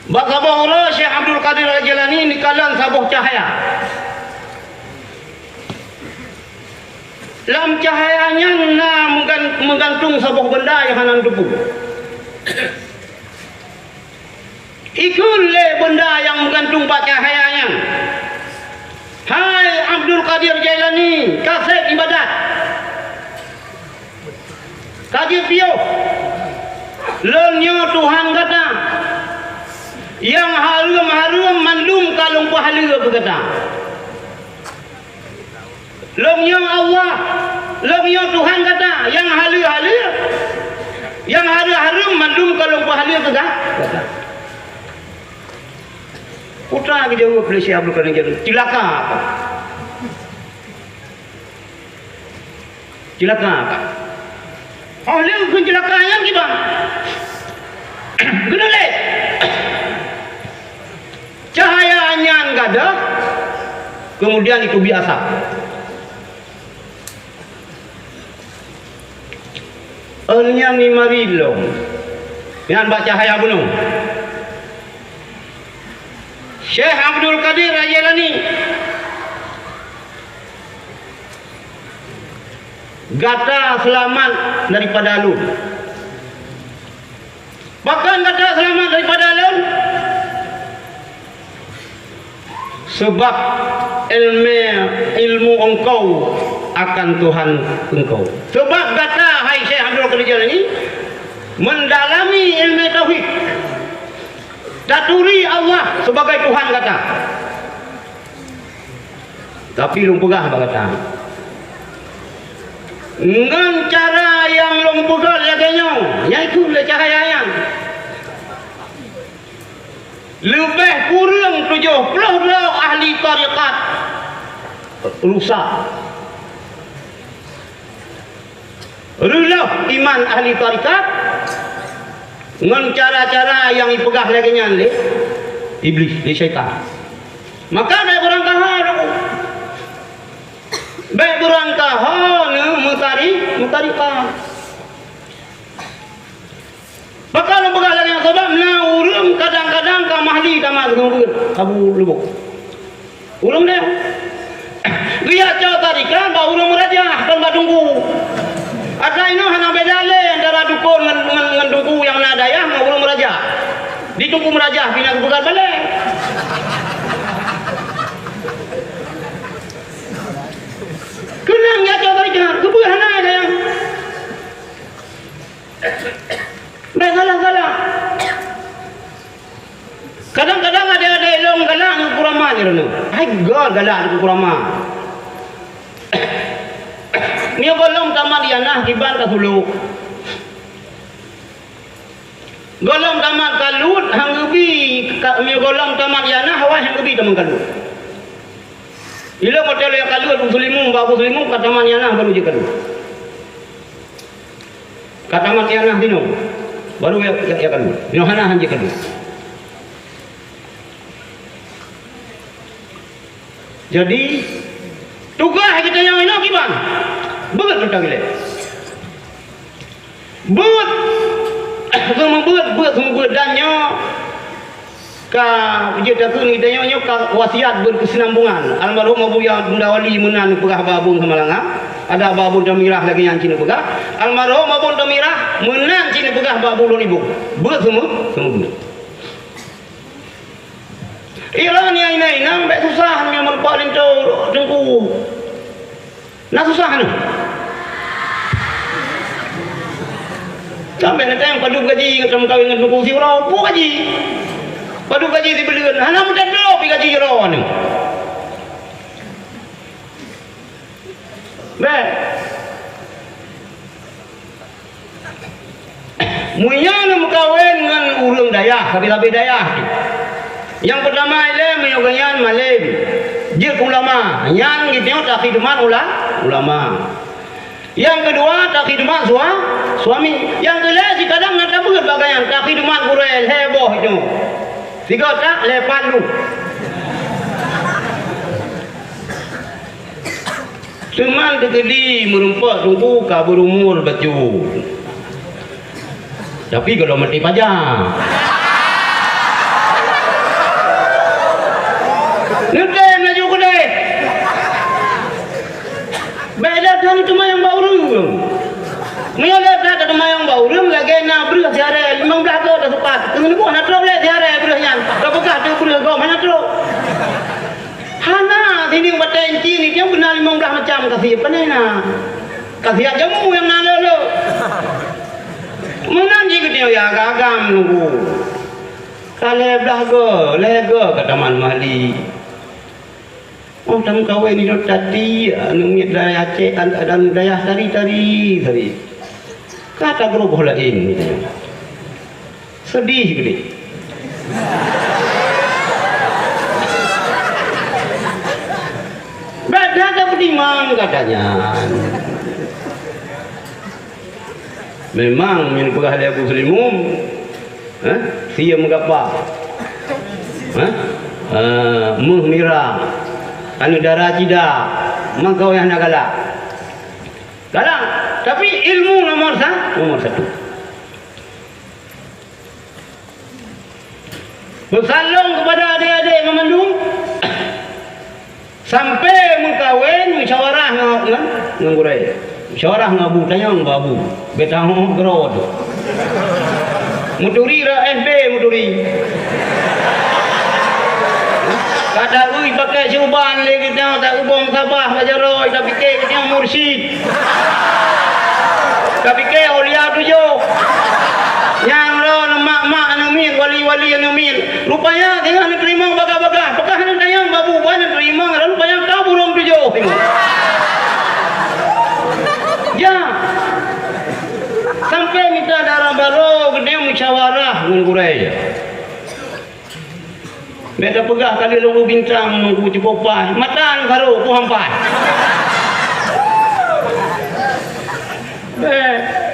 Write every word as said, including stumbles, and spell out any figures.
Bak saboh uroe Syekh Abdul Qadir Al-Jailani neukalon saboh cahya. Lam cahya nyan na meugan-, meugantung saboh beunda nyang hana neuteupeue. Ikheun lé beunda nyang meugantung bak cahya nyan, "Hai Abdul Qadir Jailani, ka sép iébadat, ka jeuet piôh. Lôn nyoe Tuhan gata, nyang hareuem-hareuem mandum ka lôn peuhaleue keu gata." Lôn nyoe Allah, lôn nyoe Tuhan gata, nyang haleue-haleue, nyang hareuem-hareuem mandum ka lôn peuhaleue keu ga-, gata. Peue geujaweueb lé Syekh Abdul Qadir Jailani, "Cilaka ka. Cilaka ka." Oh, lé keu cilaka nyan kiban. Keuneuk lé. Cahya nyan gadôh, kemudian itu biasa. Ôn nyan ni mari lom. Nyan bak cahya bunoe. Syekh Abdul Qadir Al-Jailani, gata seulamat daripada lôn. Pakon gata seulamat daripada lôn? Sabab ilmu, ilmu engkau akan Tuhan engkau. Sabab gata, hai Syekh Abdul Qadir Jailani, mendalami ilmu tauhid, taturi Allah sebagai Tuhan gata. Tapi lôn peugah bak gata, ngon cara nyang lôn peugah lagée nyoe, nyan keuh lé cahya nyan. Leubeh kureueng tujoh ploh droe ahli tarekat rusak. Reuloh iman ahli tarekat ngon cara-cara nyang jipeugah lagée nyan lé Iblih, lé syaitan. Maka bék beurangkaho, bék beurangkaho neuh meutari-, meutarekat. Pakon lôn peugah lagée nyan? Sabab na ureuëng kadang-kadang ka mahli tamat geuneubeut Abu Lubuk. Ureuëng nyan geujak cok tarikat bak ureuëng meurajah, kon bak teungku. Atra inoe hana beda lé antara dukon ngon, ngon, ngon teungku nyang na dayah ngon ureuëng meurajah. Di teungku meurajah pih na geupeugah balée. Keunong jak cok tarikat, geupeugah hana dayah. Bék salah-salah. Kadang-kadang ada-ada ilong galak ngon kurama jih droeneuh. Hai gol galak ngon kurama. Nyoe gohlom tamat ianah kiban ka suluk. Gohlom tamat kalut han geubi, ka, nyoe gohlom tamat ianah awai han geubi tamong kalut. Ilong hotel ya kalut, Abu Sulimu, bak Abu Sulimu ka tamat ianah baru jeuet kalut. Ka tamat ianah tinoe, baru ya, ya, ya kalut. Nyoe hana han jeuet kalut. Jadi, tugaih geutanyoe inoe kiban? Beuet mantong ilée. Beuet, seumeubeuet, beuet seumeubeuet dan nyoe ka jeuet takheun geutanyoe nyoe ka wasiat beuet keusinambongan. Almarhum Abu Ya Bunda Wali meunan neupeugah bak Abu Samalanga, ada bak Abu Tamirah lagée nyan cit neupeugah. Almarhum Abu Tamirah meunan cit neupeugah bak Abu Lôn Iboh. Beuet seumeubeuet, seumeubeuet. Iran nyang inong-inong bék susah nyoe meurumpok linto teungku. Na susah nyoe. Sampai na teueng padub gaji ngon meukawen ngon teungku siuroe, peue gaji? Padub gaji sibuleuen, hana meutadroe pih gaji uroe nyoe. Bék. Meunyoe neumeukawen ngon ureuëng dayah, sabe-sabe dayah, nyang peutama ilée meunyoe geuhnyan malém, jeuet ulama, nyan geutanyoe takhidmat ula-, ulama. Nyang keudua takhidmat sua-, suami. Nyang keulhée sikadang na tabeuet bak geuhnyan takhidmat gurée lhée boh nyoe. Sigoe tak lhée pat lu. Teuma teukeudi meurumpok teungku ka beurumur bacut, tapi gohlom maté paja. Neutem laju keudeh. Bèk lé that teuma nyang bak ureueng. Meunyoe lé that teuma nyang bak ureueng, lagèe na breuh siharèe limong blah goe tasupat. Teungoh neuboh na trôk lé siharèe breuh nyan. Tapeugah teuh breuh gob hana trôk. Hana, sining batèe inci ni, nyang beuna limong blah macam kasih. Pane na? Kasih jamu nyang na lé-lé. Meunan jih geutanyoe ya agam-agam nunggu. Ka lhèe blah goe, lhèe goe ka Taman Mahli. Oh, tameukawen nyoe tadi, aneuk miet dayah Aceh, an-, dan dayah tari-tari, tari. Ka tagroboh laén, gitu. Sedih geude. Bèk that tapeutimang gata nyan. Memang nyang peugah lé Abu Seulimum, eh, sie meugapa, eh, eh, méuh mira, aneuk dara cida, maka wayah na galak. Galak, tapi ilmu nomor sa-, nomor satu. Peusalong keupada adék-adék meumandum, sampoe meukawen musyawarah ngon, ngon, ngon gurèe. Musyawarah ngon Abu, tanyong bak Abu. Bèk tahoh keudroe teuh. Meuturi ra S B meuturi. Ka taeu pakai syurban lé geutanyoe, taeu bông sabah bak jaroe, tapike geutanyoe mursyid. Tapike aulia tujoh. Nyang lôn mak-mak aneuk miet, wali-wali aneuk miet. Rupanya singoh neuteurimong bagah-bagah. Peugah neutanyong bak Abu, bah neuteurimong, rupanya ka burông tujoh singoh. Ya. Sampoe mita dara barô geude musyawarah ngon gurèe. Bèk tapeugah ka lheueh lôn bintang nunggu cukup paih, mata ngon karô pun hampai. Bèk.